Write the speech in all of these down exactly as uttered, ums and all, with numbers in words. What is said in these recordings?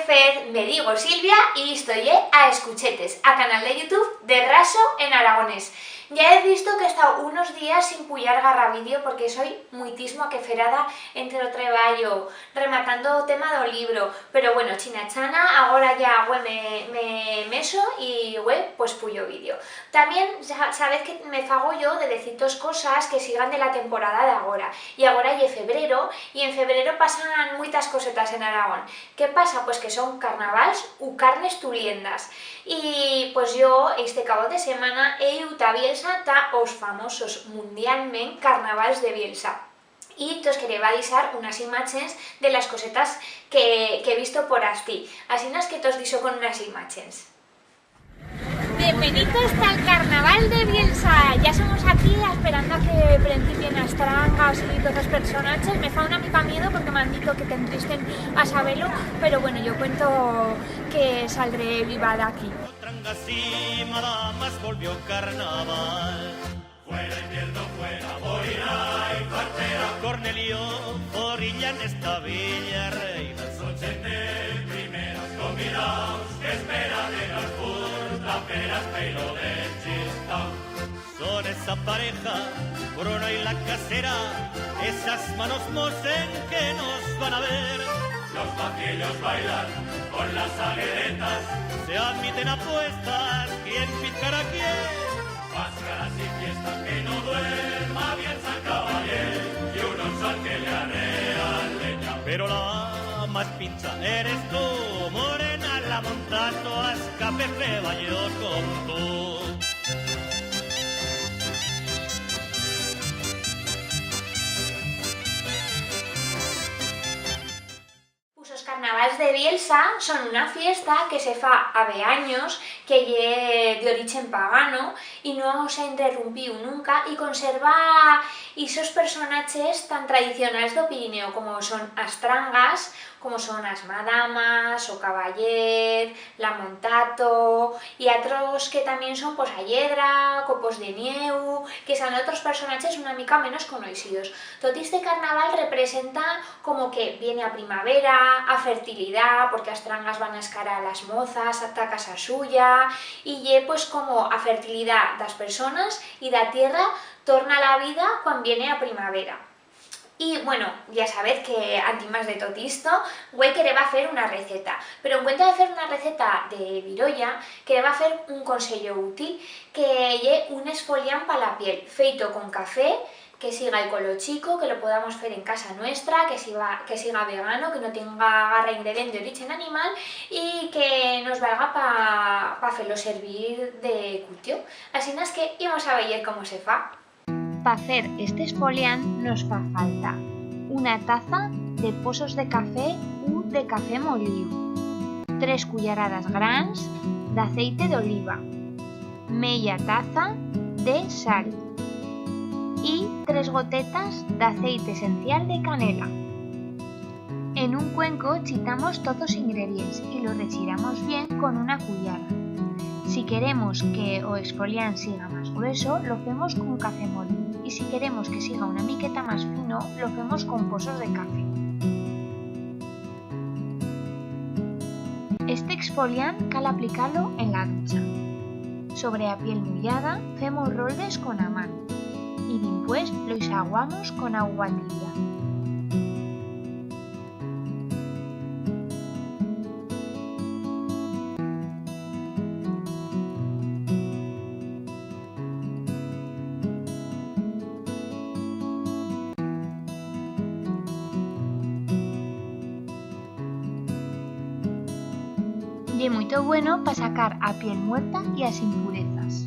Pez, me digo Silvia y isto ye A Escuchetes, a canal de YouTube de Raso en Aragonés. Ya he visto que he estau unos días sin puyar garra vídeo porque soi muitismo aqueferada entre o treballo, rematando o tema d'o libro, pero bueno, china chana, agora ya hue me, me meso y hue, pues, puyo vídeo. Tamién sa-, sabez que me fago yo de decir-tos cosas que sigan de la temporada d'agora, y agora ye febrero, y en febrero pasan muitas cosetas en Aragón. Qué pasa? Pues que son carnavals u carnes tuliendas. Y, pues, yo este cabo de semana he iu ta Bielsa ta os famosos mundialment carnavals de Bielsa. Y tos quereba dixar unas imachens de las cosetas que, que he visto por astí. Asinas que tos dixo con unas imachens. Bienvenidos tal Carnaval de Bielsa. Ya somos aquí esperando a que principien as trangas y toz os personaches. Me fa una mica miedo porque m'han dito que tendristen a sabelo, pero bueno, yo cuento que saldré viva d'aquí. Trangas y madamas, volvió carnaval. Fuera invierno, fuera boina y partera. Cornelio, Zorrilla en esta villa reina. Sochente, primeros convidaus, que espera de las furtaperas, pero de chistau. Son esa pareja, Bruno y la casera, esas manos mosen que nos van a ver. Los vaquillos bailan con las aguiletas, se admiten apuestas, quién pizcará a quién. Máscaras y fiestas, que no duerma bien San Caballero, y un sol que le arrea leña. Pero la más pincha eres tú, morena, la montato, a escape feba yo con tú. Pues os carnavals de Bielsa son una fiesta que se fa habe anyos, que ye d'orichen pagano y no s'ha interrumpiu nunca, y conserva ixos personaches tan tradicionals d'o Pirineo, como son as trangas, como son as madamas, o caballet, la montato, y atros que tamién son, pues, a hiedra, copos de nieu, que son otros personaches una mica menos conoixidos. Tot iste carnaval representa como que viene a primavera, a fertilidat, porque as trangas van a escarar a las mozas, ta casa suya, y ye, pues, como a fertilidat d'as personas y d'a tierra torna a la vida cuan viene a primavera. Y, bueno, ya sabez que, antimás de tot isto, hue quereba fer una receta. Pero en cuenta de fer una receta de virolla, quereba fer un consello útil, que ye un esfoliant pa la piel, feito con café, que siga ecolochico, que lo podamos fer en casa nuestra, que siga, que siga vegano, que no tenga garra ingredient d'orichen animal y que nos valga pa, pa fer-lo servir de cutio. Asinas que imos a veyer cómo se fa. Pa fer este esfoliant nos fa falta una taza de pozos de café u de café moliu, tres cuyaradas grans d'aceite d'oliva, meya taza de sal y tres gotetas d'aceite esencial de canela. En un cuenco chitamos toz os ingredients y lo rechiramos bien con una cuyara. Si queremos que o esfoliant siga más grueso, lo femos con café moliu, y si queremos que siga una miqueta más fino, lo femos con pozos de café. Este exfoliant cal aplicar-lo en la ducha. Sobre a piel mullada femos roldes con a man y dimpués lo ixaguamos con augua tibia. Ye muito bueno pa sacar a piel muerta y as impurezas.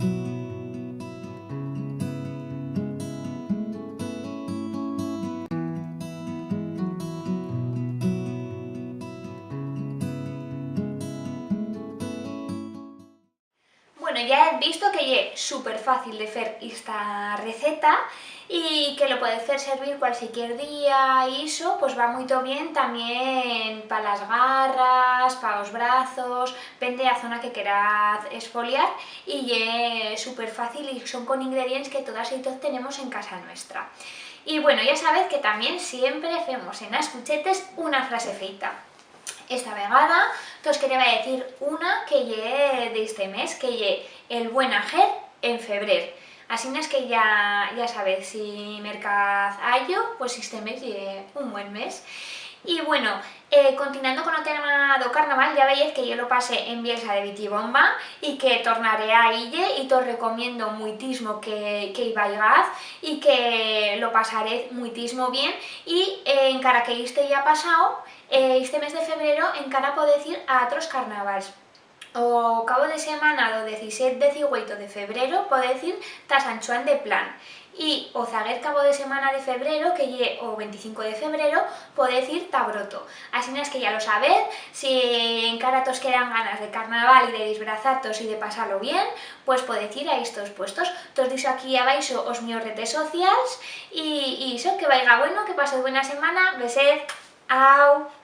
Bueno, ya hez visto que ye superfacil de fer ista receta y que lo podez fer servir cualsiquier día y ixo, pues, va muito bien tamién pa las garras, pa os brazos, pende a zona que queraz esfoliar, y ye superfacil y son con ingredients que todas y toz tenemos en casa nuestra. Y, bueno, ya sabez que tamién siempre femos en As Cuchetes una frase feita. Esta vegada tos quereba decir una que ye d'iste mes, que ye el buen hacer en febrer. Asinas que ya, ya sabez, si mercaz allo, pues iste mes ye un buen mes. Y bueno, eh, continuando con o tema d'o carnaval, ya veyez que yo lo pasé en Bielsa de Bitibomba y que tornaré a ir-ie y tos recomiendo muitismo que, que i vaigaz y que lo pasarez muitismo bien. Y, eh, encara que iste ya pasau, eh, iste mes de febrero encara podez ir a atros carnavals. O cabo de semana d'o dezisset, dezigueito de febrero podez ir ta Sant Chuan de Plan. Y o zaguer cabo de semana de febrero, que ye o venticinco de febrero, podez ir ta Broto. Asinas que ya lo sabez, si encara tos quedan ganas de carnaval y de disfrazar-tos y de pasar-lo bien, pues podez ir a istos puestos. Tos dixo aquí abaixo os míos redes socials y, y ixo, que vaiga bueno, que pasez buena semana, besez, au!